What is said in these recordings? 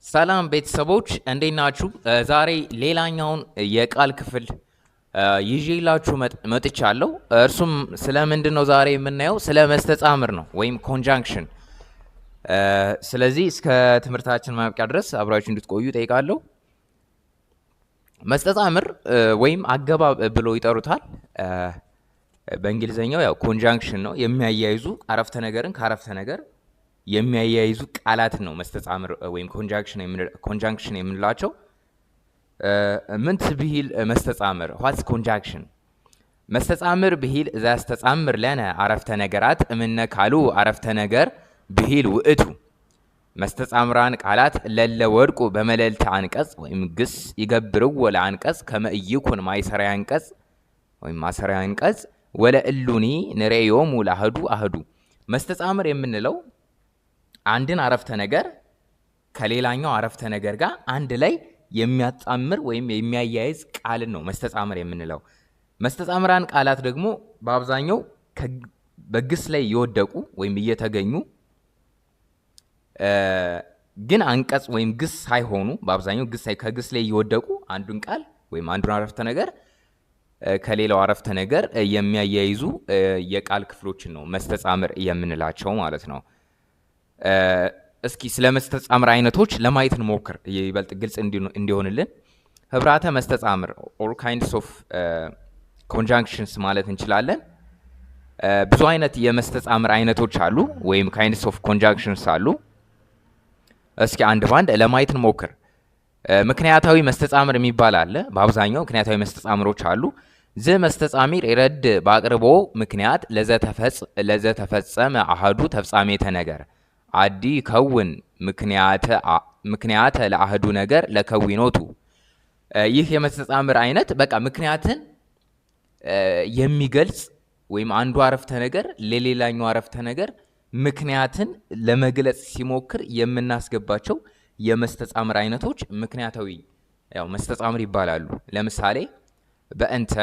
ሰላም ቤተሰቦች፣ እንዴት ናችሁ? ዛሬ ሌላኛውን የቃል ክፍል ይዤላችሁ መጥቻለሁ። እርሱም ስለ ምንድን ነው ዛሬ የምናየው? ስለ መስተጻምር ነው ወይም conjunction። ስለዚህ እስከ ትምህርታችን ማብቂያ ድረስ አብራችሁ እንድትቆዩ ጠይቃለሁ። መስተጻምር ወይም አገባብ ብለው ይጠሩታል። በእንግሊዝኛው ያው conjunction ነው። የሚያያይዙ፣ አረፍተ ነገርን ከአረፍተ ነገር የሚያያይዙ ቃላትን ነው መስተጻምር ወይም conjunction የምንላቸው። ምንት ብሂል መስተጻምር? What's conjunction? መስተጻምር ብሂል ዘያስተጻምር ለነ አረፍተ ነገራት እምነ ካልኡ አረፍተ ነገር ብሂል ውእቱ። መስተጻምራን ቃላት ለለ ወድቁ በመልዕልተ አንቀጽ ወይም ግስ ይገብርዎ ለአንቀጽ ከመ ኢይኩን ማእሰሪያ አንቀጽ ወይም ማሰሪያ አንቀጽ፣ ወለእሉኒ ንሬዮሙ ለአህዱ አህዱ። መስተጻምር የምንለው አንድን አረፍተ ነገር ከሌላኛው አረፍተ ነገር ጋር አንድ ላይ የሚያጣምር ወይም የሚያያይዝ ቃልን ነው መስተጻምር የምንለው። መስተጻምራን ቃላት ደግሞ በአብዛኛው በግስ ላይ የወደቁ ወይም እየተገኙ ግን አንቀጽ ወይም ግስ ሳይሆኑ፣ በአብዛኛው ግስ ከግስ ላይ እየወደቁ አንዱን ቃል ወይም አንዱን አረፍተ ነገር ከሌላው አረፍተ ነገር የሚያያይዙ የቃል ክፍሎችን ነው መስተጻምር የምንላቸው ማለት ነው። እስኪ ስለ መስተጻምር አይነቶች ለማየት እንሞክር ይበልጥ ግልጽ እንዲሆንልን። ህብራተ መስተጻምር or kinds of conjunctions ማለት እንችላለን። ብዙ አይነት የመስተጻምር አይነቶች አሉ ወይም kinds of conjunctions አሉ። እስኪ አንድ ባንድ ለማየት እንሞክር። ምክንያታዊ መስተጻምር የሚባል አለ። በአብዛኛው ምክንያታዊ መስተጻምሮች አሉ። ዝ መስተጻሚር ይረድእ በአቅርቦ ምክንያት ለዘተፈጸመ አሐዱ ተፍጻሜተ ነገር፣ አዲ ይከውን ምክንያተ ለአሐዱ ነገር ለከዊኖቱ። ይህ የመስተጻምር አይነት በቃ ምክንያትን የሚገልጽ ወይም አንዱ አረፍተ ነገር ለሌላኛው አረፍተ ነገር ምክንያትን ለመግለጽ ሲሞክር የምናስገባቸው የመስተጻምር አይነቶች ምክንያታዊ ያው መስተጻምር ይባላሉ። ለምሳሌ በእንተ፣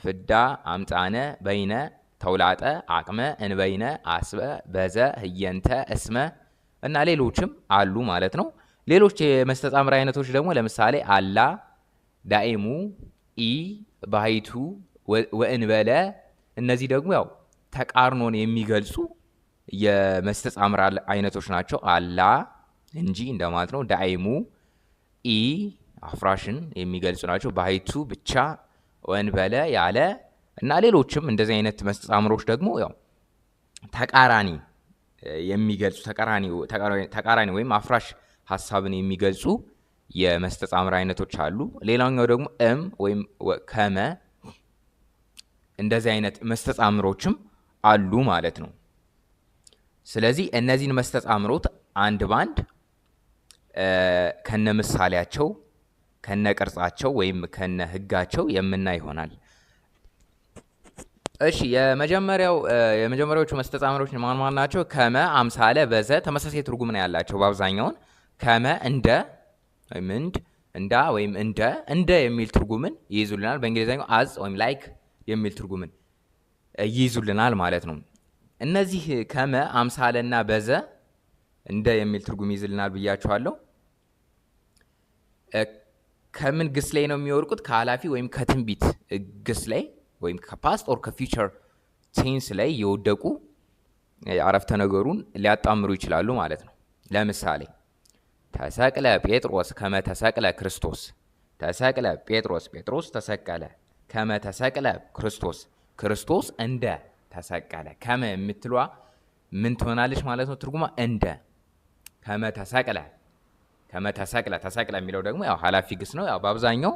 ፍዳ፣ አምጣነ፣ በይነ፣ ተውላጠ፣ አቅመ፣ እንበይነ፣ አስበ፣ በዘ፣ ህየንተ፣ እስመ እና ሌሎችም አሉ ማለት ነው። ሌሎች የመስተጻምር አይነቶች ደግሞ ለምሳሌ አላ፣ ዳኤሙ፣ ኢ፣ ባህቱ፣ ወእንበለ፣ እነዚህ ደግሞ ያው ተቃርኖን የሚገልጹ የመስተጻምር አይነቶች ናቸው። አላ እንጂ እንደማለት ነው። ዳኤሙ፣ ኢ አፍራሽን የሚገልጹ ናቸው። ባህቱ ብቻ፣ ወእንበለ ያለ እና ሌሎችም እንደዚህ አይነት መስተጻምሮች ደግሞ ያው ተቃራኒ የሚገልጹ፣ ተቃራኒ ወይም አፍራሽ ሀሳብን የሚገልጹ የመስተጻምር አይነቶች አሉ። ሌላኛው ደግሞ እም ወይም ከመ፣ እንደዚህ አይነት መስተጻምሮችም አሉ ማለት ነው። ስለዚህ እነዚህን መስተጻምሮት አንድ ባንድ ከነ ምሳሌያቸው፣ ከነ ቅርጻቸው ወይም ከነ ህጋቸው የምናይ ይሆናል። እሺ፣ የመጀመሪያዎቹ መስተጻምሮች ማን ማን ናቸው? ከመ፣ አምሳለ፣ በዘ ተመሳሳይ ትርጉም ነው ያላቸው በአብዛኛውን። ከመ እንደ ወይም እንድ፣ እንዳ ወይም እንደ፣ እንደ የሚል ትርጉምን ይይዙልናል። በእንግሊዝኛው as ወይም like የሚል ትርጉምን ይይዙልናል ማለት ነው። እነዚህ ከመ፣ አምሳለና በዘ እንደ የሚል ትርጉም ይይዝልናል ብያችኋለሁ። ከምን ግስ ላይ ነው የሚወድቁት? ከኃላፊ ወይም ከትንቢት ግስ ላይ ወይም ከ past or ከ future tense ላይ የወደቁ አረፍተ ነገሩን ሊያጣምሩ ይችላሉ ማለት ነው። ለምሳሌ ተሰቅለ ጴጥሮስ ከመ ተሰቅለ ክርስቶስ። ተሰቅለ ጴጥሮስ፣ ጴጥሮስ ተሰቀለ፣ ከመ ተሰቅለ ክርስቶስ፣ ክርስቶስ እንደ ተሰቀለ። ከመ የምትለዋ ምን ትሆናለች ማለት ነው? ትርጉሟ እንደ። ከመ ተሰቅለ፣ ከመ ተሰቅለ፣ ተሰቅለ የሚለው ደግሞ ያው ኃላፊ ግስ ነው። ያው በአብዛኛው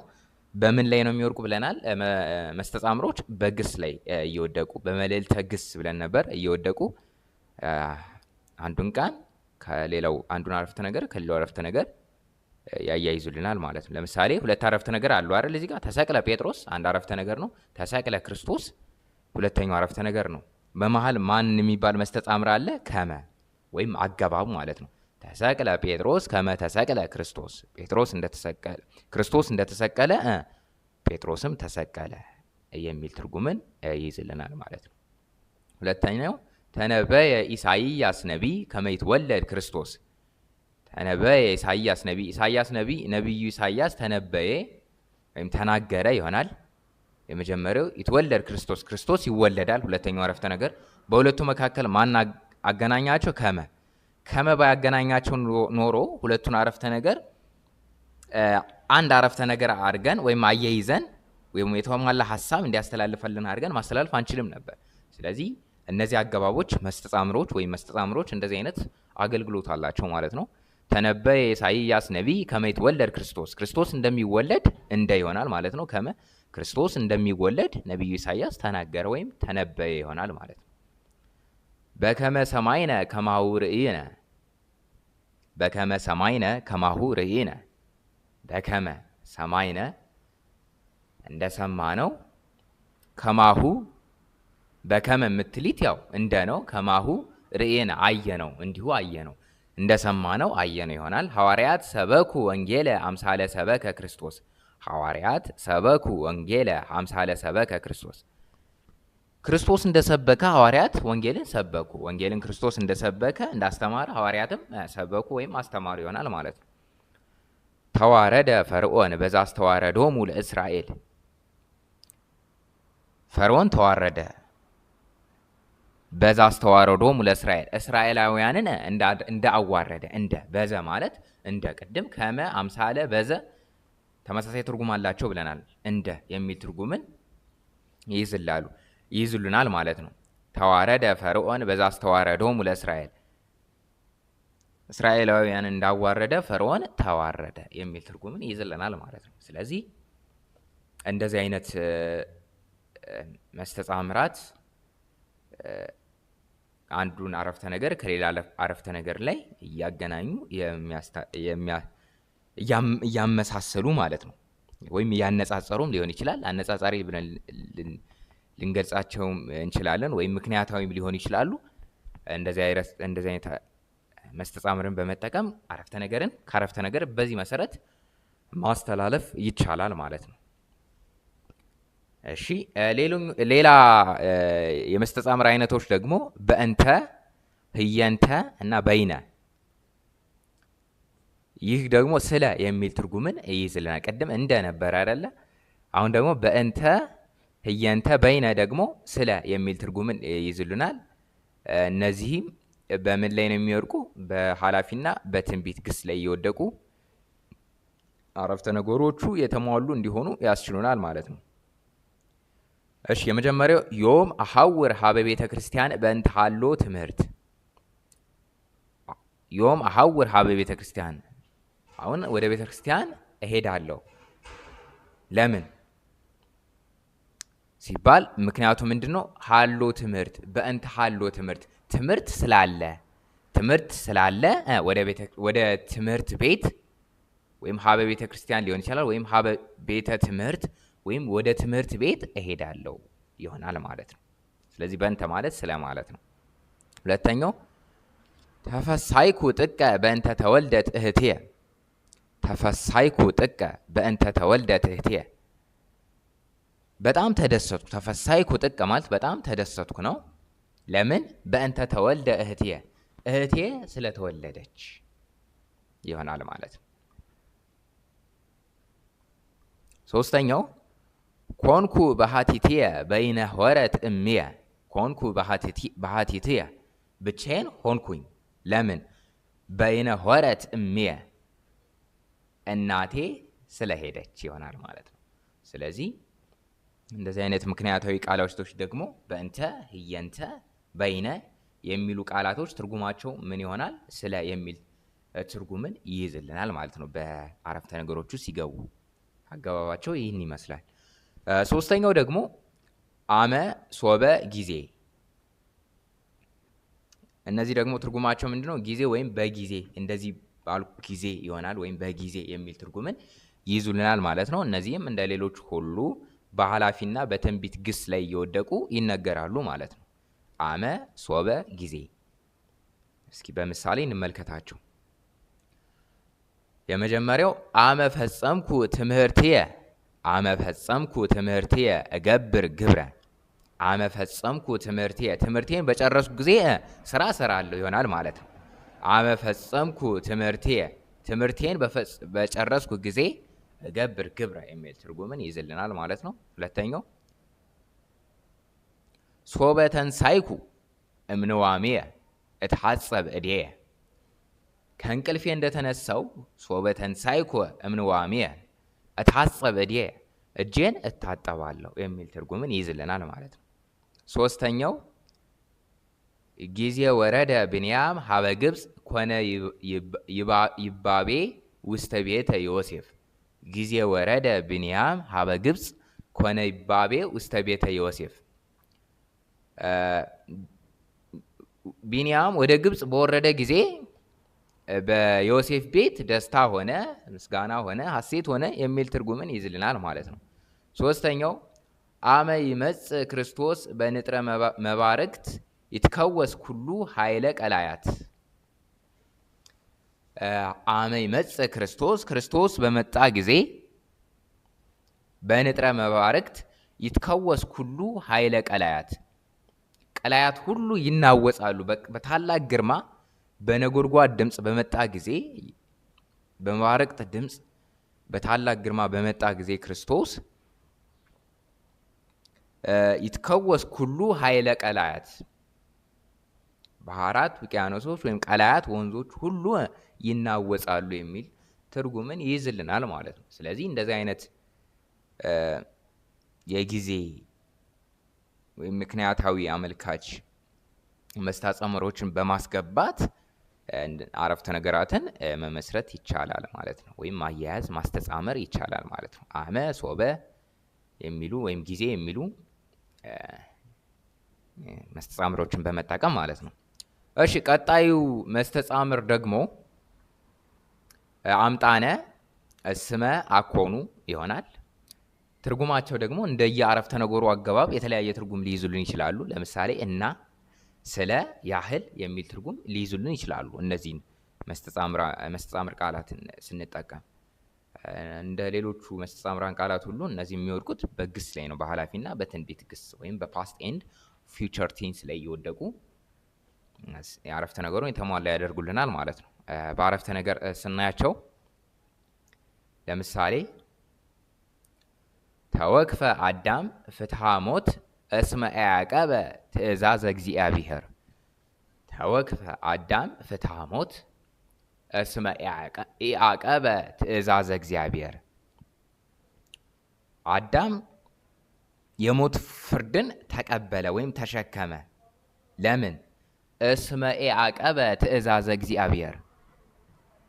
በምን ላይ ነው የሚወድቁ ብለናል? መስተጻምሮች በግስ ላይ እየወደቁ፣ በመልዕልተ ግስ ብለን ነበር፣ እየወደቁ አንዱን ቃል ከሌላው፣ አንዱን አረፍተ ነገር ከሌላው አረፍተ ነገር ያያይዙልናል ማለት ነው። ለምሳሌ ሁለት አረፍተ ነገር አሉ አይደል? እዚህ ጋር ተሰቅለ ጴጥሮስ አንድ አረፍተ ነገር ነው። ተሰቅለ ክርስቶስ ሁለተኛው አረፍተ ነገር ነው። በመሀል ማን የሚባል መስተጻምር አለ? ከመ ወይም አገባቡ ማለት ነው። ተሰቅለ ጴጥሮስ ከመ ተሰቅለ ክርስቶስ፣ ጴጥሮስ እንደተሰቀለ፣ ክርስቶስ እንደተሰቀለ ጴጥሮስም ተሰቀለ የሚል ትርጉምን ይይዝልናል ማለት ነው። ሁለተኛው ተነበየ ኢሳይያስ ነቢይ ከመ ይትወለድ ክርስቶስ። ተነበየ ኢሳያስ ነቢይ፣ ኢሳያስ ነቢይ፣ ነቢዩ ኢሳያስ ተነበየ ወይም ተናገረ ይሆናል። የመጀመሪያው ይትወለድ ክርስቶስ፣ ክርስቶስ ይወለዳል። ሁለተኛው አረፍተ ነገር በሁለቱ መካከል ማን አገናኛቸው? ከመ። ከመ ባያገናኛቸው ኖሮ ሁለቱን አረፍተ ነገር አንድ አረፍተ ነገር አድርገን ወይም አያይዘን ወይም የተሟላ ሀሳብ እንዲያስተላልፈልን አድርገን ማስተላለፍ አንችልም ነበር። ስለዚህ እነዚህ አገባቦች መስተጻምሮች ወይም መስተጻምሮች እንደዚህ አይነት አገልግሎት አላቸው ማለት ነው። ተነበየ ኢሳይያስ ነቢይ ከመ ይትወለድ ክርስቶስ፣ ክርስቶስ እንደሚወለድ እንደ ይሆናል ማለት ነው። ከመ ክርስቶስ እንደሚወለድ ነቢዩ ኢሳይያስ ተናገረ ወይም ተነበየ ይሆናል ማለት ነው። በከመ ሰማይነ ከማሁ ርእይነ፣ በከመ ሰማይነ ከማሁ ርእይነ፣ በከመ ሰማይነ እንደሰማ ነው። ከማሁ በከመ የምትሊት ያው እንደ ነው። ከማሁ ርእየነ አየ ነው፣ እንዲሁ አየ ነው፣ እንደሰማ ነው አየ ነው ይሆናል። ሐዋርያት ሰበኩ ወንጌለ አምሳለ ሰበከ ክርስቶስ፣ ሐዋርያት ሰበኩ ወንጌለ አምሳለ ሰበከ ክርስቶስ፣ ክርስቶስ እንደሰበከ ሐዋርያት ወንጌልን ሰበኩ። ወንጌልን ክርስቶስ እንደሰበከ እንዳስተማረ ሐዋርያትም ሰበኩ ወይም አስተማሩ ይሆናል ማለት ነው። ተዋረደ ፈርዖን በዛ አስተዋረዶሙ ለእስራኤል፣ ፈርዖን ተዋረደ በዛ አስተዋረዶሙ ለእስራኤል፣ እስራኤላውያንን እንደ አዋረደ። እንደ በዘ ማለት እንደ፣ ቅድም ከመ አምሳለ በዘ ተመሳሳይ ትርጉም አላቸው ብለናል። እንደ የሚል ትርጉምን ይይዝላሉ ይይዙልናል ማለት ነው። ተዋረደ ፈርዖን በዛ አስተዋረዶሙ ለእስራኤል፣ እስራኤላውያን እንዳዋረደ ፈርዖን ተዋረደ የሚል ትርጉምን ይይዝልናል ማለት ነው። ስለዚህ እንደዚህ አይነት መስተጻምራት አንዱን አረፍተ ነገር ከሌላ አረፍተ ነገር ላይ እያገናኙ እያመሳሰሉ ማለት ነው። ወይም እያነጻጸሩም ሊሆን ይችላል። አነጻጻሪ ብለን ልንገልጻቸውም እንችላለን። ወይም ምክንያታዊም ሊሆኑ ይችላሉ። እንደዚህ አይነት መስተጻምርን በመጠቀም አረፍተ ነገርን ከአረፍተ ነገር በዚህ መሰረት ማስተላለፍ ይቻላል ማለት ነው። እሺ፣ ሌላ የመስተጻምር አይነቶች ደግሞ በእንተ፣ ህየንተ እና በይነ። ይህ ደግሞ ስለ የሚል ትርጉምን ይይዝልናል። ቅድም እንደ ነበር አይደለ? አሁን ደግሞ በእንተ፣ ህየንተ፣ በይነ ደግሞ ስለ የሚል ትርጉምን ይይዝልናል። እነዚህም በምን ላይ ነው የሚወድቁ? በኃላፊና በትንቢት ግስ ላይ እየወደቁ አረፍተ ነገሮቹ የተሟሉ እንዲሆኑ ያስችሉናል ማለት ነው። እሺ፣ የመጀመሪያው ዮም አሐውር ሀበ ቤተ ክርስቲያን በእንተ ሀሎ ትምህርት። ዮም አሐውር ሀበ ቤተ ክርስቲያን፣ አሁን ወደ ቤተ ክርስቲያን እሄዳለሁ። ለምን ሲባል ምክንያቱ ምንድን ነው? ሀሎ ትምህርት፣ በእንተ ሀሎ ትምህርት፣ ትምህርት ስላለ፣ ትምህርት ስላለ ወደ ትምህርት ቤት ወይም ሀበ ቤተ ክርስቲያን ሊሆን ይችላል፣ ወይም ሀበ ቤተ ትምህርት ወይም ወደ ትምህርት ቤት እሄዳለሁ ይሆናል ማለት ነው። ስለዚህ በእንተ ማለት ስለ ማለት ነው። ሁለተኛው ተፈሳይኩ ጥቀ በእንተ ተወልደት እህትየ፣ ተፈሳይኩ ጥቀ በእንተ ተወልደት እህትየ፣ በጣም ተደሰትኩ። ተፈሳይኩ ጥቀ ማለት በጣም ተደሰትኩ ነው። ለምን? በእንተ ተወልደ እህትየ፣ እህቴ ስለተወለደች ይሆናል ማለት ነው። ሶስተኛው ኮንኩ በሃቲትየ በይነ ሆረት እምየ፣ ኮንኩ በሃቲትየ ብቻዬን ሆንኩኝ። ለምን? በይነ ሆረት እምየ እናቴ ስለሄደች ይሆናል ማለት ነው። ስለዚህ እንደዚህ አይነት ምክንያታዊ ቃላቶች ደግሞ በእንተ፣ ህየንተ፣ በይነ የሚሉ ቃላቶች ትርጉማቸው ምን ይሆናል? ስለ የሚል ትርጉምን ይይዝልናል ማለት ነው። በአረፍተ ነገሮቹ ሲገቡ አገባባቸው ይህን ይመስላል። ሶስተኛው ደግሞ አመ፣ ሶበ፣ ጊዜ። እነዚህ ደግሞ ትርጉማቸው ምንድነው? ጊዜ ወይም በጊዜ፣ እንደዚህ ባልኩ ጊዜ ይሆናል ወይም በጊዜ የሚል ትርጉምን ይይዙልናል ማለት ነው። እነዚህም እንደ ሌሎች ሁሉ በኃላፊና በትንቢት ግስ ላይ እየወደቁ ይነገራሉ ማለት ነው። አመ፣ ሶበ፣ ጊዜ። እስኪ በምሳሌ እንመልከታቸው። የመጀመሪያው አመ ፈጸምኩ ትምህርትየ፣ አመ ፈጸምኩ ትምህርትየ እገብር ግብረ፣ አመ ፈጸምኩ ትምህርትየ፣ ትምህርቴን በጨረስኩ ጊዜ ስራ እሰራለሁ ይሆናል ማለት ነው። አመ ፈጸምኩ ትምህርትየ ትምህርቴን በጨረስኩ ጊዜ እገብር ግብረ የሚል ትርጉምን ይይዝልናል ማለት ነው። ሁለተኛው ሶበ ተንሳይኩ እምንዋሜየ እትሐጸብ እዴየ ከእንቅልፌ እንደተነሳው ሶበ ተንሳይኩ እምንዋሜየ እትሐጸብ እዴየ እጄን እታጠባለሁ የሚል ትርጉምን ይይዝልናል ማለት ነው። ሶስተኛው ጊዜ ወረደ ብንያም ሀበ ግብፅ ኮነ ይባቤ ውስተ ቤተ ዮሴፍ ጊዜ ወረደ ብንያም ሀበ ግብፅ ኮነ ይባቤ ውስተ ቤተ ዮሴፍ። ቢንያም ወደ ግብፅ በወረደ ጊዜ በዮሴፍ ቤት ደስታ ሆነ፣ ምስጋና ሆነ፣ ሐሴት ሆነ የሚል ትርጉምን ይይዝልናል ማለት ነው። ሶስተኛው አመ ይመጽእ ክርስቶስ በንጥረ መባርክት ይትከወስ ኩሉ ኃይለ ቀላያት። አመ ይመጽእ ክርስቶስ ክርስቶስ በመጣ ጊዜ በንጥረ መባርክት ይትከወስ ኩሉ ኃይለ ቀላያት ቀላያት ሁሉ ይናወጻሉ። በታላቅ ግርማ በነጎድጓድ ድምፅ በመጣ ጊዜ፣ በመባረቅት ድምፅ በታላቅ ግርማ በመጣ ጊዜ ክርስቶስ ይትከወስ ኩሉ ኃይለ ቀላያት ባህራት፣ ውቅያኖሶች ወይም ቀላያት ወንዞች ሁሉ ይናወጻሉ የሚል ትርጉምን ይይዝልናል ማለት ነው። ስለዚህ እንደዚህ አይነት የጊዜ ወይም ምክንያታዊ አመልካች መስተጻምሮችን በማስገባት አረፍተ ነገራትን መመስረት ይቻላል ማለት ነው። ወይም ማያያዝ ማስተጻመር ይቻላል ማለት ነው። አመ፣ ሶበ የሚሉ ወይም ጊዜ የሚሉ መስተጻምሮችን በመጠቀም ማለት ነው። እሺ፣ ቀጣዩ መስተጻምር ደግሞ አምጣነ፣ እስመ፣ አኮኑ ይሆናል። ትርጉማቸው ደግሞ እንደየ አረፍተ ነገሩ አገባብ የተለያየ ትርጉም ሊይዙልን ይችላሉ። ለምሳሌ እና፣ ስለ፣ ያህል የሚል ትርጉም ሊይዙልን ይችላሉ። እነዚህን መስተጻምር ቃላትን ስንጠቀም እንደ ሌሎቹ መስተጻምራን ቃላት ሁሉ እነዚህ የሚወድቁት በግስ ላይ ነው። በኃላፊና በትንቢት ግስ ወይም በ past and future tense ላይ እየወደቁ የአረፍተ ነገሩን የተሟላ ያደርጉልናል ማለት ነው። በአረፍተ ነገር ስናያቸው ለምሳሌ ተወክፈ አዳም ፍትሐ ሞት እስመ ኢያዕቀበ ትእዛዘ እግዚአብሔር። ተወክፈ አዳም ፍትሐ ሞት እስመ ኢያዕቀበ ትእዛዘ እግዚአብሔር። አዳም የሞት ፍርድን ተቀበለ ወይም ተሸከመ። ለምን? እስመ ኢያዕቀበ ትእዛዘ እግዚአብሔር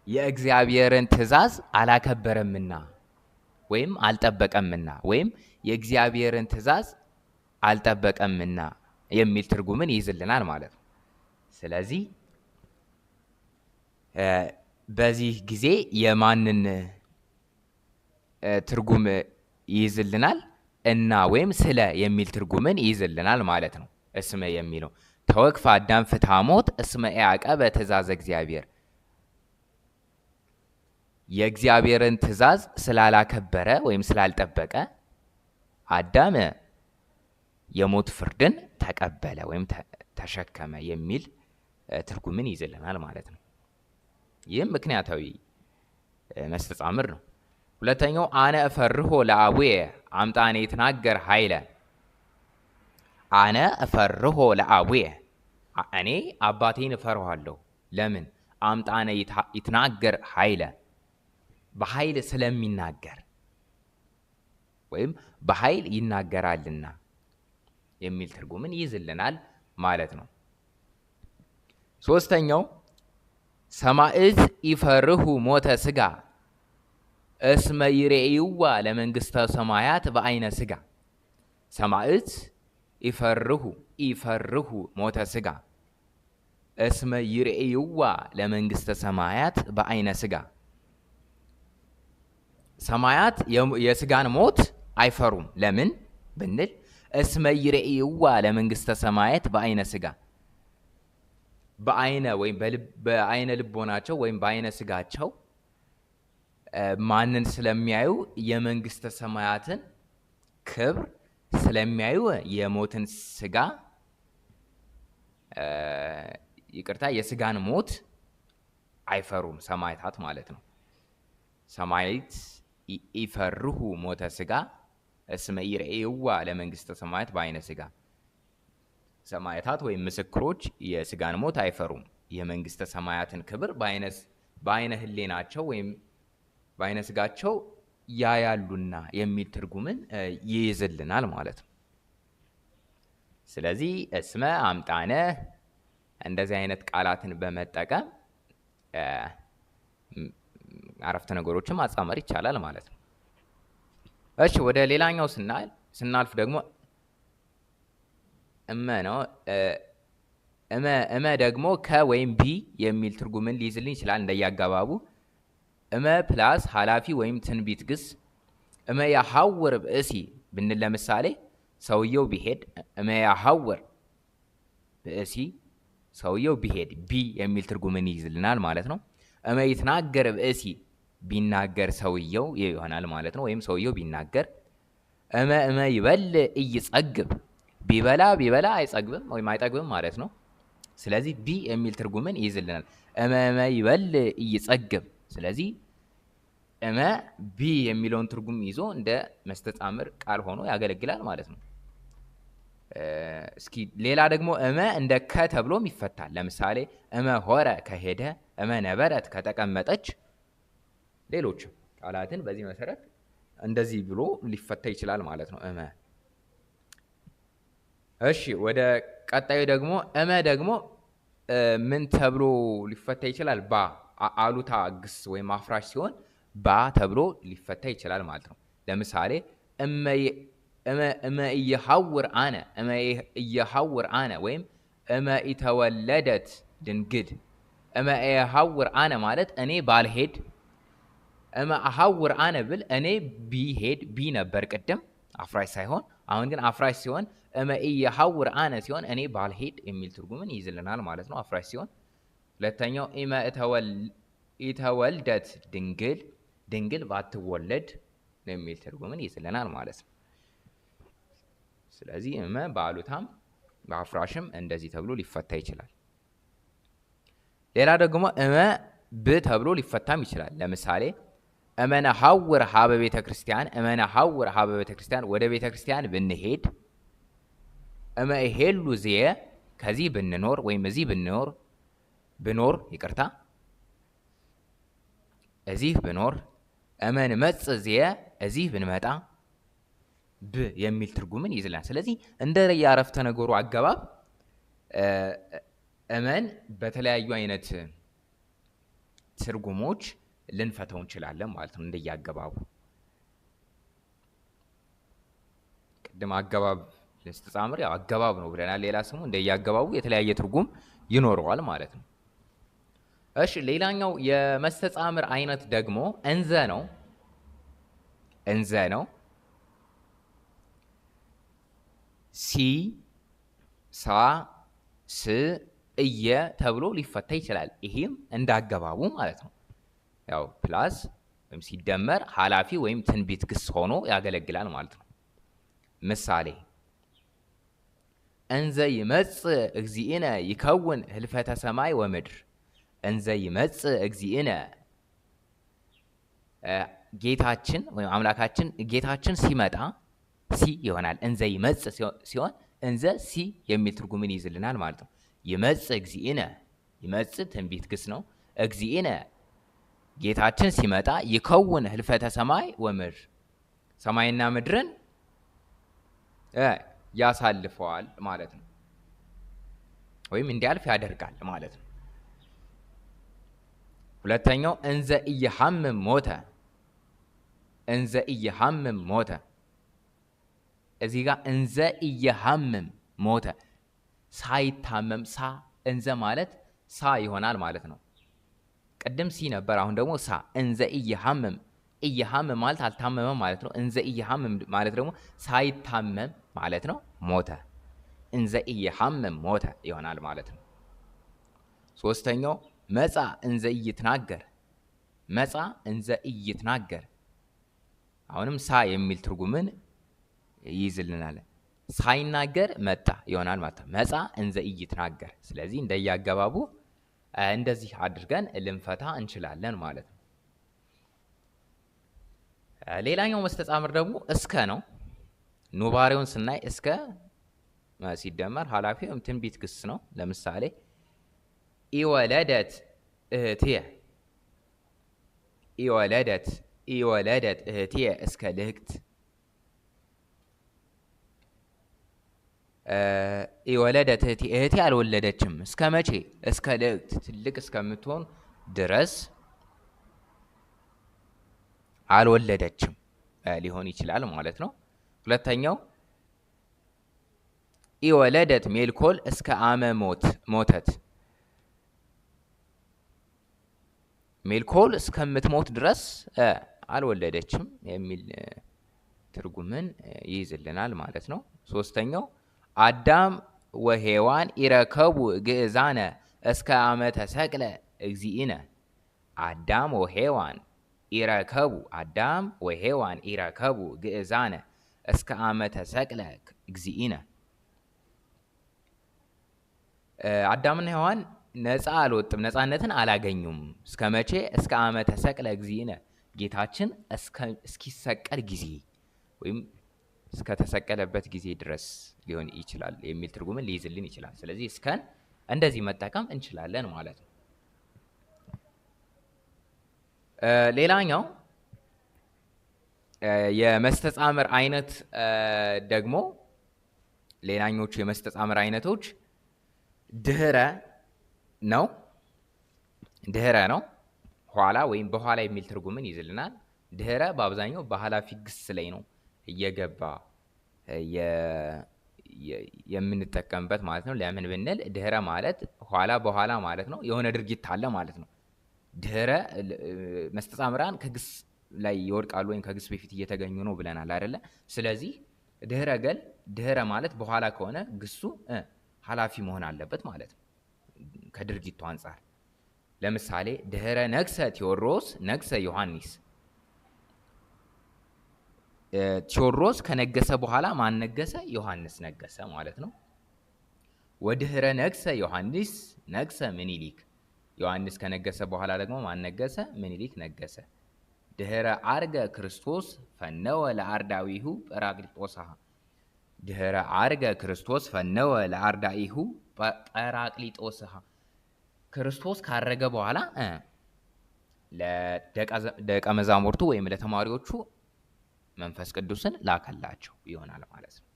የእግዚአብሔርን ትእዛዝ አላከበረምና ወይም አልጠበቀምና ወይም የእግዚአብሔርን ትእዛዝ አልጠበቀምና የሚል ትርጉምን ይይዝልናል ማለት ነው። ስለዚህ በዚህ ጊዜ የማንን ትርጉም ይይዝልናል? እና ወይም ስለ የሚል ትርጉምን ይይዝልናል ማለት ነው። እስመ የሚለው ተወክፈ አዳም ፍትሐ ሞት እስመ ኢያዕቀበ ትእዛዘ እግዚአብሔር የእግዚአብሔርን ትእዛዝ ስላላከበረ ወይም ስላልጠበቀ አዳም የሞት ፍርድን ተቀበለ ወይም ተሸከመ የሚል ትርጉምን ይይዝልናል ማለት ነው። ይህም ምክንያታዊ መስተጻምር ነው። ሁለተኛው አነ እፈርሆ ለአቡየ አምጣኔ ይትናገር ኃይለ። አነ እፈርሆ ለአቡየ እኔ አባቴን እፈርኋለሁ። ለምን? አምጣነ ይትናገር ኃይለ በኃይል ስለሚናገር ወይም በኃይል ይናገራልና የሚል ትርጉምን ይይዝልናል ማለት ነው። ሶስተኛው ሰማዕት ኢፈርሁ ሞተ ስጋ እስመ ይሬእይዋ ለመንግስተ ሰማያት በአይነ ስጋ። ሰማዕት ኢፈርሁ ሞተ ስጋ እስመ ይሬእይዋ ለመንግስተ ሰማያት በአይነ ስጋ። ሰማያት የስጋን ሞት አይፈሩም። ለምን ብንል እስመ ይሬእይዋ ለመንግስተ ሰማያት በአይነ ስጋ በአይነ ወይም በአይነ ልቦናቸው ወይም በአይነ ስጋቸው ማንን ስለሚያዩ? የመንግስተ ሰማያትን ክብር ስለሚያዩ የሞትን ስጋ፣ ይቅርታ፣ የስጋን ሞት አይፈሩም ሰማዕታት ማለት ነው። ሰማዕት ኢፈርሁ ሞተ ስጋ እስመ ኢርእይዋ ለመንግስተ ሰማያት በአይነ ስጋ። ሰማዕታት ወይም ምስክሮች የስጋን ሞት አይፈሩም፣ የመንግስተ ሰማያትን ክብር በአይነ ህሌናቸው ወይም በአይነ ስጋቸው ያያሉና የሚል ትርጉምን ይይዝልናል ማለት ነው። ስለዚህ እስመ፣ አምጣነ እንደዚህ አይነት ቃላትን በመጠቀም አረፍተ ነገሮችን ማጣመር ይቻላል ማለት ነው። እሺ፣ ወደ ሌላኛው ስናልፍ ደግሞ እመ ነው። እመ ደግሞ ከ ወይም ቢ የሚል ትርጉምን ሊይዝልን ይችላል እንደየአገባቡ። እመ plus ኃላፊ ወይም ትንቢት ግስ። እመ ያሐውር ብእሲ ብንል ለምሳሌ ሰውየው ቢሄድ፣ እመ ያሐውር ብእሲ ሰውየው ቢሄድ ቢ የሚል ትርጉምን ይይዝልናል ማለት ነው። እመ ይትናገር ብእሲ ቢናገር ሰውየው ይሆናል ማለት ነው። ወይም ሰውየው ቢናገር። እመ እመ ይበል ኢይጸግብ ቢበላ ቢበላ አይጸግብም ወይም አይጠግብም ማለት ነው። ስለዚህ ቢ የሚል ትርጉምን ይይዝልናል። እመ እመ ይበል ኢይጸግብ። ስለዚህ እመ ቢ የሚለውን ትርጉም ይዞ እንደ መስተጻምር ቃል ሆኖ ያገለግላል ማለት ነው። እስኪ ሌላ ደግሞ እመ እንደ ከ ተብሎም ይፈታል። ለምሳሌ እመ ሆረ ከሄደ፣ እመ ነበረት ከተቀመጠች፣ ሌሎችም ቃላትን በዚህ መሰረት እንደዚህ ብሎ ሊፈታ ይችላል ማለት ነው። እመ። እሺ፣ ወደ ቀጣዩ ደግሞ እመ ደግሞ ምን ተብሎ ሊፈታ ይችላል? ባ አሉታ ግስ ወይም አፍራሽ ሲሆን ባ ተብሎ ሊፈታ ይችላል ማለት ነው። ለምሳሌ እመ ኢየሐውር አነ፣ እመ ኢየሐውር አነ ወይም እመ ኢተወለደት ድንግል። እመ ኢየሐውር አነ ማለት እኔ ባልሄድ፣ እመ አሐውር አነ ብል እኔ ቢሄድ፣ ቢ ነበር ቅድም አፍራሽ ሳይሆን፣ አሁን ግን አፍራሽ ሲሆን እመ ኢየሐውር አነ ሲሆን እኔ ባልሄድ የሚል ትርጉምን ይይዝልናል ማለት ነው አፍራሽ ሲሆን። ሁለተኛው እመ ኢተወልደት ድንግል፣ ድንግል ባትወለድ የሚል ትርጉምን ይይዝልናል ማለት ነው። ስለዚህ እመ በአሉታም በአፍራሽም እንደዚህ ተብሎ ሊፈታ ይችላል። ሌላ ደግሞ እመ ብ ተብሎ ሊፈታም ይችላል። ለምሳሌ እመነሐውር ሀበ ቤተ ክርስቲያን፣ እመነሐውር ሀበ ቤተ ክርስቲያን ወደ ቤተ ክርስቲያን ብንሄድ፣ እመ እሄሉ ዝየ ከዚህ ብንኖር ወይም እዚህ ብንኖር፣ ብኖር ይቅርታ፣ እዚህ ብኖር፣ እመ ንመጽእ ዝየ እዚህ ብንመጣ ብ የሚል ትርጉምን ይይዝልናል። ስለዚህ እንደ የአረፍተ ነገሩ አገባብ እመን በተለያዩ አይነት ትርጉሞች ልንፈተው እንችላለን ማለት ነው እንደየአገባቡ። ቅድም አገባብ መስተጻምር ያው አገባብ ነው ብለናል። ሌላ ስሙ እንደየአገባቡ የተለያየ ትርጉም ይኖረዋል ማለት ነው። እሺ፣ ሌላኛው የመስተጻምር አይነት ደግሞ እንዘ ነው። እንዘ ነው። ሲ፣ ሳ፣ ስ፣ እየ ተብሎ ሊፈታ ይችላል። ይሄም እንዳገባቡ ማለት ነው። ያው plus ወይም ሲደመር ኃላፊ ወይም ትንቢት ግስ ሆኖ ያገለግላል ማለት ነው። ምሳሌ እንዘ ይመጽእ እግዚእነ ይከውን ህልፈተ ሰማይ ወምድር። እንዘ ይመጽእ እግዚእነ ጌታችን ወይም አምላካችን ጌታችን ሲመጣ ሲ ይሆናል። እንዘ ይመጽእ ሲሆን እንዘ ሲ የሚል ትርጉምን ይይዝልናል ማለት ነው። ይመጽእ እግዚእነ፣ ይመጽእ ትንቢት ግስ ነው። እግዚእነ ጌታችን ሲመጣ ይከውን ህልፈተ ሰማይ ወምድር ሰማይና ምድርን ያሳልፈዋል ማለት ነው። ወይም እንዲያልፍ ያደርጋል ማለት ነው። ሁለተኛው እንዘ ኢየሐምም ሞተ፣ እንዘ ኢየሐምም ሞተ። እዚህ ጋር እንዘ ኢየሐምም ሞተ ሳይታመም፣ ሳ እንዘ ማለት ሳ ይሆናል ማለት ነው። ቅድም ሲ ነበር፣ አሁን ደግሞ ሳ። እንዘ ኢየሐምም፣ ኢየሐምም ማለት አልታመመም ማለት ነው። እንዘ ኢየሐምም ማለት ደግሞ ሳይታመም ማለት ነው። ሞተ፣ እንዘ ኢየሐምም ሞተ ይሆናል ማለት ነው። ሶስተኛው መጻ እንዘ ኢይትናገር፣ መጻ እንዘ ኢይትናገር አሁንም ሳ የሚል ትርጉምን ይይዝልናል። ሳይናገር መጣ ይሆናል ማለት ነው። መጻ እንዘ ኢይትናገር። ስለዚህ እንደየአገባቡ እንደዚህ አድርገን ልንፈታ እንችላለን ማለት ነው። ሌላኛው መስተጻምር ደግሞ እስከ ነው። ኑባሬውን ስናይ እስከ ሲደመር ኃላፊ ወይም ትንቢት ግስ ነው። ለምሳሌ ኢወለደት እህትየ፣ ኢወለደት ኢወለደት እህትየ እስከ ልህቅት፣ ኢወለደት እህቴ እህቴ አልወለደችም። እስከ መቼ? እስከ ልህቅት፣ ትልቅ እስከምትሆን ድረስ አልወለደችም ሊሆን ይችላል ማለት ነው። ሁለተኛው ኢወለደት ሜልኮል እስከ አመ ሞተት፣ ሜልኮል እስከምትሞት ድረስ አልወለደችም የሚል ትርጉምን ይይዝልናል ማለት ነው። ሶስተኛው አዳም ወሔዋን ኢረከቡ ግእዛነ እስከ አመ ተሰቅለ እግዚእነ፣ አዳም ወሔዋን ኢረከቡ፣ አዳም ወሔዋን ኢረከቡ ግእዛነ እስከ አመ ተሰቅለ እግዚእነ። አዳምና ሔዋን ነፃ አልወጡም፣ ነፃነትን አላገኙም። እስከ መቼ? እስከ አመ ተሰቅለ እግዚእነ፣ ጌታችን እስኪሰቀል ጊዜ ወይም እስከተሰቀለበት ጊዜ ድረስ ሊሆን ይችላል የሚል ትርጉምን ሊይዝልን ይችላል። ስለዚህ እስከን እንደዚህ መጠቀም እንችላለን ማለት ነው። ሌላኛው የመስተጻምር አይነት ደግሞ ሌላኞቹ የመስተጻምር አይነቶች ድህረ ነው። ድህረ ነው፣ ኋላ ወይም በኋላ የሚል ትርጉምን ይይዝልናል። ድህረ በአብዛኛው በኃላፊ ግስ ላይ ነው እየገባ የምንጠቀምበት ማለት ነው። ለምን ብንል ድህረ ማለት ኋላ በኋላ ማለት ነው። የሆነ ድርጊት አለ ማለት ነው። ድህረ መስተጻምራን ከግስ ላይ ይወድቃሉ ወይም ከግስ በፊት እየተገኙ ነው ብለናል አይደለ? ስለዚህ ድህረ ገል ድህረ ማለት በኋላ ከሆነ ግሱ ኃላፊ መሆን አለበት ማለት ነው ከድርጊቱ አንጻር። ለምሳሌ ድህረ ነግሰ ቴዎድሮስ ነግሰ ዮሐንስ። ቴዎድሮስ ከነገሰ በኋላ ማን ነገሰ? ዮሐንስ ነገሰ ማለት ነው። ወድህረ ነግሰ ዮሐንስ ነግሰ ምኒልክ። ዮሐንስ ከነገሰ በኋላ ደግሞ ማን ነገሰ? ምኒልክ ነገሰ። ድህረ አርገ ክርስቶስ ፈነወ ለአርዳዊሁ ጰራቅሊጦስሃ። ድህረ አርገ ክርስቶስ ፈነወ ለአርዳኢሁ ጰራቅሊጦስሃ። ክርስቶስ ካረገ በኋላ ለደቀ መዛሙርቱ ወይም ለተማሪዎቹ መንፈስ ቅዱስን ላከላቸው ይሆናል ማለት ነው።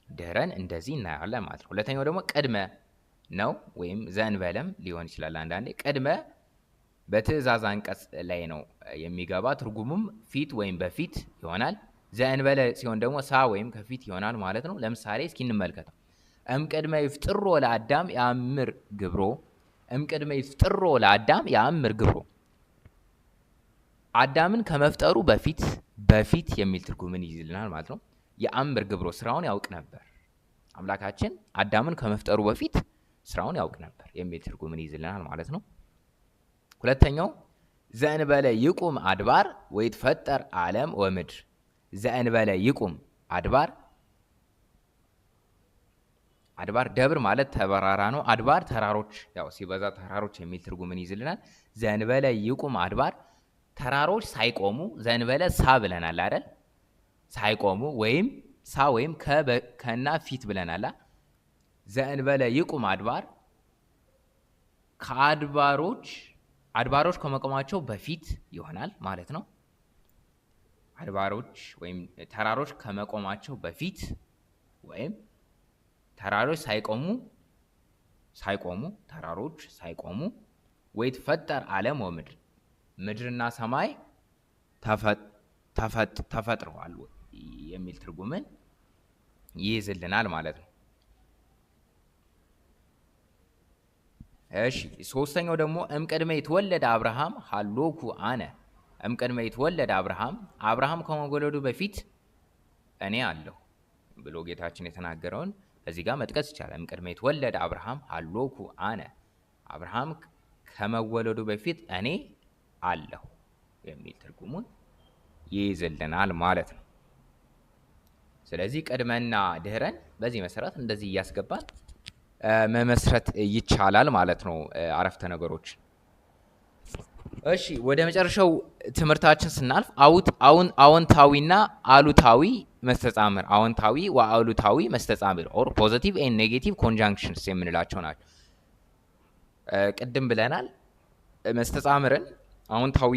ድህረን እንደዚህ እናየዋለን ማለት ነው። ሁለተኛው ደግሞ ቅድመ ነው ወይም ዘእንበለም ሊሆን ይችላል። አንዳንዴ ቅድመ በትእዛዝ አንቀጽ ላይ ነው የሚገባ፣ ትርጉሙም ፊት ወይም በፊት ይሆናል። ዘእንበለ ሲሆን ደግሞ ሳ ወይም ከፊት ይሆናል ማለት ነው። ለምሳሌ እስኪ እንመልከተው። እምቅድመ ይፍጥሮ ለአዳም የአምር ግብሮ፣ እምቅድመ ይፍጥሮ ለአዳም የአምር ግብሮ፣ አዳምን ከመፍጠሩ በፊት፣ በፊት የሚል ትርጉምን ይይዝልናል ማለት ነው። የአምር ግብሮ ስራውን ያውቅ ነበር። አምላካችን አዳምን ከመፍጠሩ በፊት ስራውን ያውቅ ነበር የሚል ትርጉምን ይይዝልናል ማለት ነው። ሁለተኛው ዘእንበለ ይቁም አድባር ወይትፈጠር ዓለም ወምድር። ዘእንበለ ይቁም አድባር፣ አድባር ደብር ማለት ተበራራ ነው። አድባር ተራሮች፣ ያው ሲበዛ ተራሮች የሚል ትርጉምን ይይዝልናል። ዘእንበለ ይቁም አድባር ተራሮች ሳይቆሙ፣ ዘእንበለ ሳ ብለናል አይደል? ሳይቆሙ ወይም ሳ ወይም ከና ፊት ብለናል። ዘእንበለ ይቁም አድባር ከአድባሮች፣ አድባሮች ከመቆማቸው በፊት ይሆናል ማለት ነው። አድባሮች ወይም ተራሮች ከመቆማቸው በፊት ወይም ተራሮች ሳይቆሙ፣ ሳይቆሙ ተራሮች ሳይቆሙ ወይትፈጠር ዓለም ወምድር ምድርና ሰማይ ተፈጥረዋል የሚል ትርጉምን ይይዝልናል ማለት ነው። እሺ ሶስተኛው ደግሞ እምቅድመ ይትወለድ አብርሃም ሀሎኩ አነ። እምቅድመ ይትወለድ አብርሃም፣ አብርሃም ከመወለዱ በፊት እኔ አለሁ ብሎ ጌታችን የተናገረውን እዚህ ጋር መጥቀስ ይቻላል። እምቅድመ ይትወለድ አብርሃም ሀሎኩ አነ፣ አብርሃም ከመወለዱ በፊት እኔ አለሁ የሚል ትርጉሙን ይይዝልናል ማለት ነው። ስለዚህ ቅድመና ድህረን በዚህ መሰረት እንደዚህ እያስገባን መመስረት ይቻላል ማለት ነው አረፍተ ነገሮች። እሺ፣ ወደ መጨረሻው ትምህርታችን ስናልፍ አዎንታዊና አሉታዊ መስተጻምር፣ አዎንታዊ ወአሉታዊ መስተጻምር or positive and negative conjunctions የምንላቸው ናቸው። ቅድም ብለናል፣ መስተጻምርን አዎንታዊ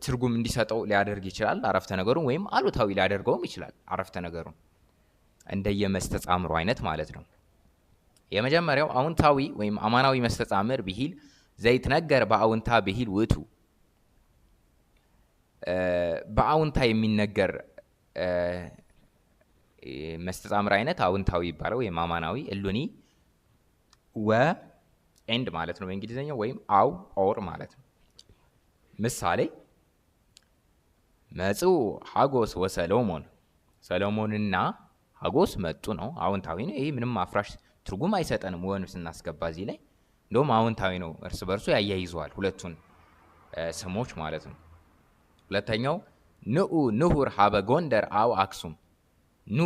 ትርጉም እንዲሰጠው ሊያደርግ ይችላል አረፍተ ነገሩን፣ ወይም አሉታዊ ሊያደርገውም ይችላል አረፍተ ነገሩን፣ እንደየመስተጻምሩ አይነት ማለት ነው። የመጀመሪያው አዎንታዊ ወይም አማናዊ መስተጻምር ብሂል ዘይትነገር በአውንታ ብሂል ውእቱ፣ በአውንታ የሚነገር መስተጻምር አይነት አዎንታዊ ይባላል ወይም አማናዊ። እሉኒ ወ and ማለት ነው በእንግሊዝኛው፣ ወይም አው or ማለት ነው። ምሳሌ፣ መጽኡ ሀጎስ ወሰሎሞን፣ ሰሎሞንና ሀጎስ መጡ ነው። አዎንታዊ ነው። ይህ ምንም አፍራሽ ትርጉም አይሰጠንም ወን ስናስገባ እዚህ ላይ፣ እንደውም አዎንታዊ ነው። እርስ በርሱ ያያይዘዋል ሁለቱን ስሞች ማለት ነው። ሁለተኛው ንዑ ንሁር ሀበ ጎንደር አው አክሱም፣ ኑ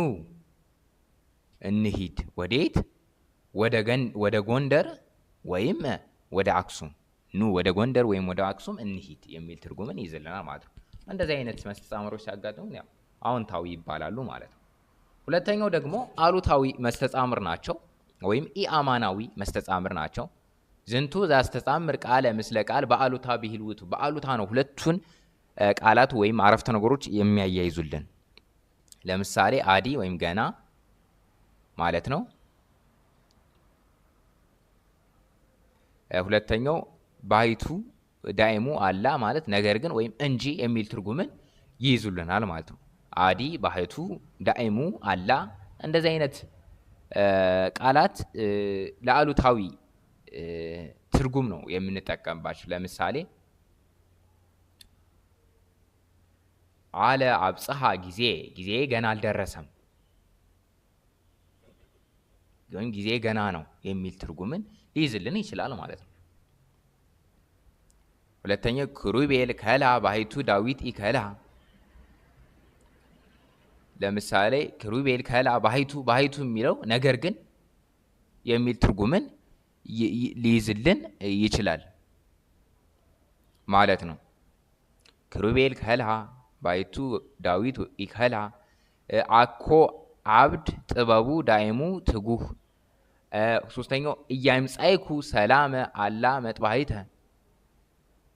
እንሂድ ወዴት? ወደ ጎንደር ወይም ወደ አክሱም፣ ኑ ወደ ጎንደር ወይም ወደ አክሱም እንሂድ የሚል ትርጉምን ይይዝልናል ማለት ነው። እንደዚህ አይነት መስተጻምሮች ሲያጋጥሙ ያው አዎንታዊ ይባላሉ ማለት ነው። ሁለተኛው ደግሞ አሉታዊ መስተጻምር ናቸው ወይም ኢአማናዊ መስተጻምር ናቸው። ዝንቱ ዘያስተጻምር ቃለ ምስለ ቃል በአሉታ ብሂል ውእቱ፣ በአሉታ ነው ሁለቱን ቃላት ወይም አረፍተ ነገሮች የሚያያይዙልን። ለምሳሌ አዲ ወይም ገና ማለት ነው። ሁለተኛው ባይቱ ዳይሙ አላ ማለት ነገር ግን ወይም እንጂ የሚል ትርጉምን ይይዙልናል ማለት ነው። አዲ፣ ባህቱ፣ ዳይሙ፣ አላ እንደዚህ አይነት ቃላት ለአሉታዊ ትርጉም ነው የምንጠቀምባቸው። ለምሳሌ አለ አብጽሐ ጊዜ፣ ጊዜ ገና አልደረሰም ወይም ጊዜ ገና ነው የሚል ትርጉምን ሊይዝልን ይችላል ማለት ነው። ሁለተኛው ክሩቤል ከላ ባሕቱ ዳዊት ኢከላ። ለምሳሌ ክሩቤል ከላ ባሕቱ፣ ባሕቱ የሚለው ነገር ግን የሚል ትርጉምን ሊይዝልን ይችላል ማለት ነው። ክሩቤል ከላ ባሕቱ ዳዊት ኢከላ። አኮ አብድ ጥበቡ ዳይሙ ትጉህ። ሶስተኛው ኢያምጻእኩ ሰላመ አላ መጥባሕተ።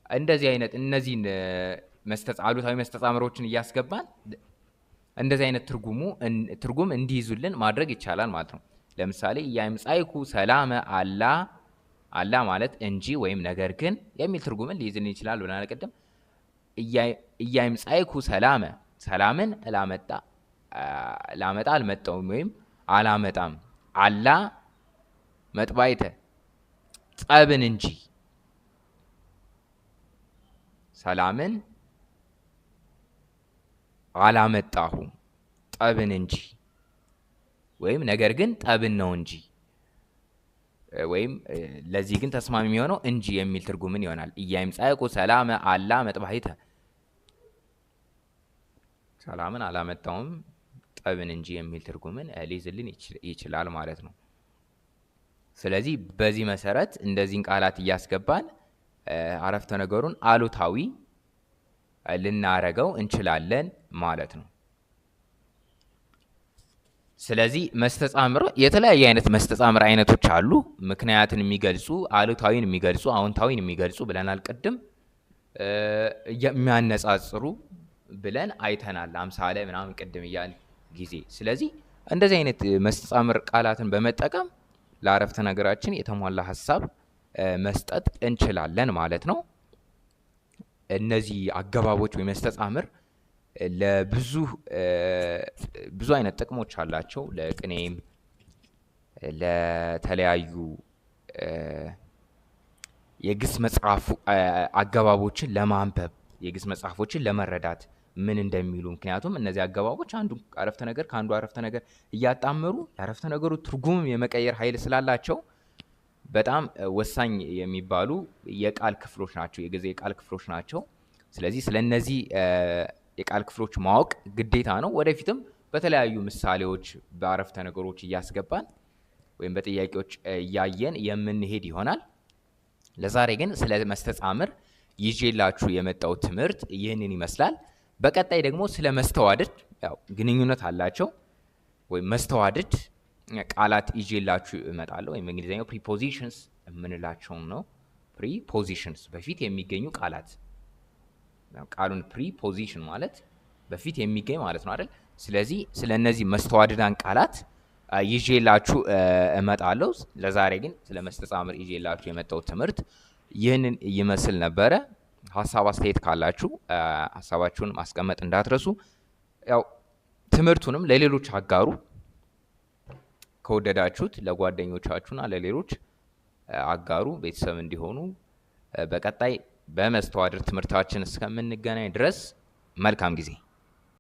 እንደዚህ አይነት እነዚህን አሉታዊ መስተጻምሮችን እያስገባን እንደዚህ አይነት ትርጉም እንዲይዙልን ማድረግ ይቻላል ማለት ነው። ለምሳሌ ኢያምጻእኩ ሰላመ አላ፣ አላ ማለት እንጂ ወይም ነገር ግን የሚል ትርጉምን ሊይዝልን ይችላል ብለናል ቅድም። ኢያምጻእኩ ሰላመ፣ ሰላምን ላመጣ አልመጣሁም ወይም አላመጣም። አላ መጥባይተ ጸብን እንጂ፣ ሰላምን አላመጣሁም ጠብን እንጂ ወይም ነገር ግን ጠብን ነው እንጂ፣ ወይም ለዚህ ግን ተስማሚ የሚሆነው እንጂ የሚል ትርጉምን ይሆናል። ኢያምጻእኩ ሰላመ አላ መጥባሕተ፣ ሰላምን አላመጣውም ጠብን እንጂ የሚል ትርጉምን ሊይዝልን ይችላል ማለት ነው። ስለዚህ በዚህ መሰረት እንደዚህን ቃላት እያስገባን አረፍተ ነገሩን አሉታዊ ልናረገው እንችላለን ማለት ነው። ስለዚህ መስተጻምር የተለያየ አይነት መስተጻምር አይነቶች አሉ። ምክንያትን የሚገልጹ፣ አሉታዊን የሚገልጹ፣ አዎንታዊን የሚገልጹ ብለናል ቅድም። የሚያነጻጽሩ ብለን አይተናል። አምሳለ ምናምን ቅድም እያልን ጊዜ። ስለዚህ እንደዚህ አይነት መስተጻምር ቃላትን በመጠቀም ለአረፍተ ነገራችን የተሟላ ሀሳብ መስጠት እንችላለን ማለት ነው። እነዚህ አገባቦች ወይ መስተጻምር ለብዙ ብዙ አይነት ጥቅሞች አላቸው። ለቅኔም፣ ለተለያዩ የግስ መጽሐፍ አገባቦችን ለማንበብ፣ የግስ መጽሐፎችን ለመረዳት ምን እንደሚሉ፣ ምክንያቱም እነዚህ አገባቦች አንዱ አረፍተ ነገር ከአንዱ አረፍተ ነገር እያጣመሩ የአረፍተ ነገሩ ትርጉምም የመቀየር ኃይል ስላላቸው በጣም ወሳኝ የሚባሉ የቃል ክፍሎች ናቸው፣ የጊዜ የቃል ክፍሎች ናቸው። ስለዚህ ስለ እነዚህ የቃል ክፍሎች ማወቅ ግዴታ ነው። ወደፊትም በተለያዩ ምሳሌዎች በአረፍተ ነገሮች እያስገባን ወይም በጥያቄዎች እያየን የምንሄድ ይሆናል። ለዛሬ ግን ስለ መስተጻምር ይዤላችሁ የመጣው ትምህርት ይህንን ይመስላል። በቀጣይ ደግሞ ስለ መስተዋድድ፣ ያው ግንኙነት አላቸው፣ ወይም መስተዋድድ ቃላት ይዤላችሁ እመጣለሁ። ወይም በእንግሊዝኛው prepositions የምንላቸውን ነው። Prepositions በፊት የሚገኙ ቃላት፣ ቃሉን preposition ማለት በፊት የሚገኝ ማለት ነው አይደል? ስለዚህ ስለ እነዚህ መስተዋድዳን ቃላት ይዤላችሁ እመጣለሁ። ለዛሬ ግን ስለ መስተጻምር ይዤላችሁ የመጣው ትምህርት ይህንን ይመስል ነበረ። ሀሳብ አስተያየት ካላችሁ ሀሳባችሁን ማስቀመጥ እንዳትረሱ። ያው ትምህርቱንም ለሌሎች አጋሩ። ከወደዳችሁት ለጓደኞቻችሁና ለሌሎች አጋሩ፣ ቤተሰብ እንዲሆኑ። በቀጣይ በመስተዋድድ ትምህርታችን እስከምንገናኝ ድረስ መልካም ጊዜ።